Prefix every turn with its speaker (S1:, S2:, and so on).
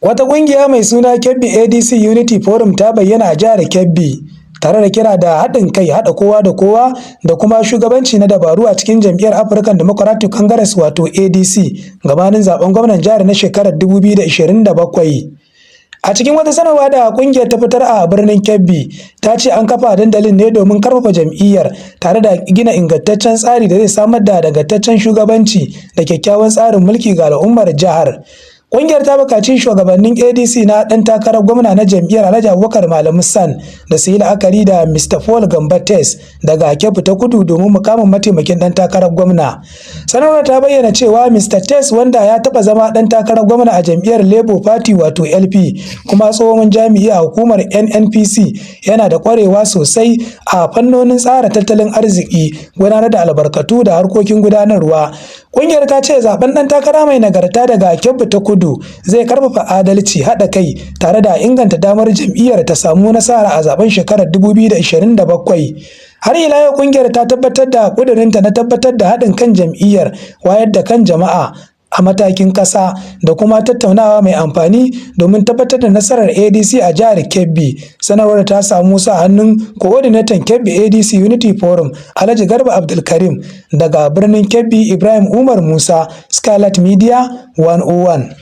S1: Wata ƙungiya mai suna Kebbi ADC Unity Forum ta bayyana a jihar Kebbi tare da kira da haɗin kai, haɗa kowa da kowa da kuma shugabanci na dabaru a cikin jam'iyyar African Democratic Congress, wato ADC, gabanin zaben gwamnan jihar na shekarar 2027. A cikin wata sanarwa da kungiyar ta fitar a birnin Kebbi, ta ce an kafa dandalin ne domin karfafa jam'iyyar tare da gina ingantaccen tsari da zai samar da nagartaccen shugabanci da kyakkyawan tsarin mulki ga al'ummar jihar. Ƙungiyar ta buƙaci shugabannin ADC na ɗan takarar gwamna na jam'iyyar, Alhaji Abubakar Malami SAN, da su yi la'akari da Mr. Paul Gambates daga Kebbi ta Kudu domin mukamin mataimakin ɗan takarar gwamna. Sanarwar ta bayyana cewa Mr. Tes, wanda ya taɓa zama ɗan takarar gwamna a jam'iyyar Labour Party, wato LP, kuma tsohon jami'i a hukumar NNPC, yana da ƙwarewa sosai a fannonin tsara tattalin arziki, gudanar da albarkatu da harkokin gudanarwa. Ƙungiyar ta ce zaben ɗan takara mai nagarta daga Kebbi ta Kudu zai karfafa adalci, haɗa kai tare da inganta damar jam'iyyar ta samu nasara a zaben shekarar 2027. Har ila yau, ƙungiyar ta tabbatar da ƙudurinta na tabbatar da haɗin kan jam'iyyar, wayar da kan jama'a a matakin ƙasa da kuma tattaunawa mai amfani domin tabbatar da nasarar ADC a jihar Kebbi. Sanarwar ta samu sa hannun coordinator Kebbi ADC Unity Forum, Alhaji Garba Abdulkarim. Daga birnin Kebbi, Ibrahim Umar Musa, Scarlet Media 101.